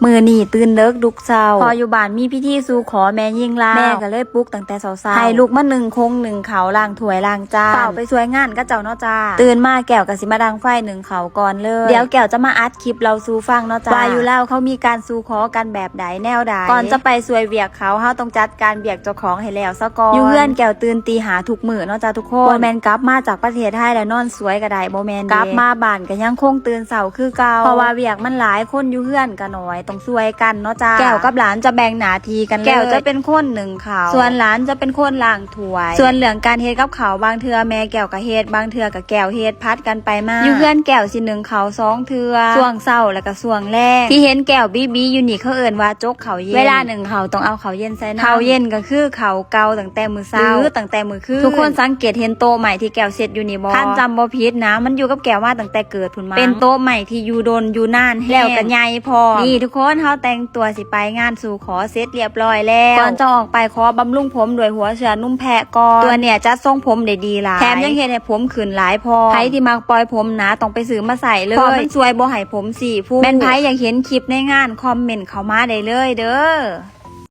ມື້ນີ້ຕື່ນເດິກລຸກເຊົ້າ ເພາະຢູ່ບ້ານມີພິທີສູ່ຂໍແມ່ຍິງລາວ ແມ່ກໍເລີຍປຸກຕັ້ງແຕ່ເຊົ້າໆ ໃຫ້ລຸກມາໜຶ້ງຄົງໜຶ້ງເຂົ້າ ລ້າງຖ້ວຍລ້າງຈານ ຟ້າວໄປຊ່ວຍງານເຂົາເຈົ້າເນາະຈ້າ. ຕື່ນມາແກ້ວກໍຊິມາດັງໄຟໜຶ້ງເຂົ້າກ່ອນເລີຍ ດຽວແກ້ວຈະມາອັດຄລິບເລົ່າສູ່ຟັງເນາະຈ້າ ວ່າຢູ່ລາວເຂົາມີການສູ່ຂໍກັນແບບໃດແນວໃດ. ກ່ອນຈະໄປຊ່ວຍວຽກເຂົາ ເຮົາຕ້ອງຈັດການວຽກເຈົ້າຂອງໃຫ້ແລ້ວຊະກ່ອນ. ຢູ່ເຮືອນແກ້ວຕື່ນຕີຫ້າທຸກມື້ເນາະຈ້າທຸກຄົນ ບໍ່ແມ່ນກັບມາຈາກປະເທດໄທແລ້ວນອນສວຍກໍໄດ້ ບໍ່ແມ່ນເດ້ ກັບມາບ້ານ ກໍຍັງຄົງຕື່ນເຊົ້າຄືເກົ່າ ເພາະວ່າວຽກມັນຫຼາຍ ຄົນຢູ່ເຮືອນກໍໜ້ອຍ ຕ້ອງຊ່ວຍກັນເນາະຈ້າ. ແກ້ວກັບຫຼານຈະແບ່ງໜ້າທີ່ກັນເລີຍ ແກ້ວຈະເປັນຄົນໜຶ້ງເຂົ້າ ສ່ວນຫຼານຈະເປັນຄົນລ້າງຖ້ວຍ. ສ່ວນເລື່ອງການເຮັດກັບເຂົ້າ ບາງເທື່ອແມ່ແກ້ວກໍເຮັດ ບາງເທື່ອກໍແກ້ວເຮັດ ຜັດກັນໄປມາ. ຢູ່ເຮືອນແກ້ວຊິໜຶ້ງເຂົ້າສອງເທື່ອ ຊ່ວງເຊົ້າແລ້ວກໍຊ່ວງແລງ. ທີ່ເຫັນແກ້ວບີໆຢູ່ນີ້ ເຂົາເອີ້ນວ່າຈົກເຂົ້າເຢັນ ເວລາໜຶ້ງເຂົ້າຕ້ອງເອົາເຂົ້າເຢັນໃສ່ນຳ ເຂົ້າເຢັນກໍຄືເຂົ້າເກົ່າຕັ້ງແຕ່ມື້ເຊົ້າ ຫຼື ຕັ້ງແຕ່ມື້ຄືນ. ທຸກຄົນສັງເກດເຫັນໂຕະໄມ້ທີ່ແກ້ວເຊັດຢູ່ນີ້ບໍ່? ຄັນຈຳບໍ່ຜິດນະ ມັນຢູ່ກັບແກ້ວມາຕັ້ງແຕ່ເກີດພຸ້ນມາ ເປັນໂຕະໄມ້ທີ່ຢູ່ດົນຢູ່ນານແຮງ ແລ້ວກໍໃຫຍ່ພ້ອມ. ນີ້ທຸກຄົນ ເຮົາແຕ່ງຕົວຊິໄປງານສູ່ຂໍເສັດລຽບຮ້ອຍແລ້ວ ກ່ອນຈະອອກໄປຂໍບຳລຸງຜົມດ້ວຍຫົວເຊື້ອໜຸ່ມແພະກ່ອນ ຕົວເນີ້ຍຈັດຊົງຜົມໄດ້ດີຫຼາຍ ແຖມຍັງເຮັດໃຫ້ຜົມຂຶ້ນຫຼາຍພ້ອມ. ໃຜທີ່ມັກປ່ອຍຜົມໜາຕ້ອງໄປຊື້ມາໃຊ້ເລີຍ ເພາະມັນຊ່ວຍບໍ່ໃຫ້ຜົມຊີ້ພຸ້ນ. ແມ່ນໃຜຢາກເຫັນຄລິບໃນງານ ຄອມເມັ້ນເຂົ້າມາໄດ້ເລີຍເດີ້.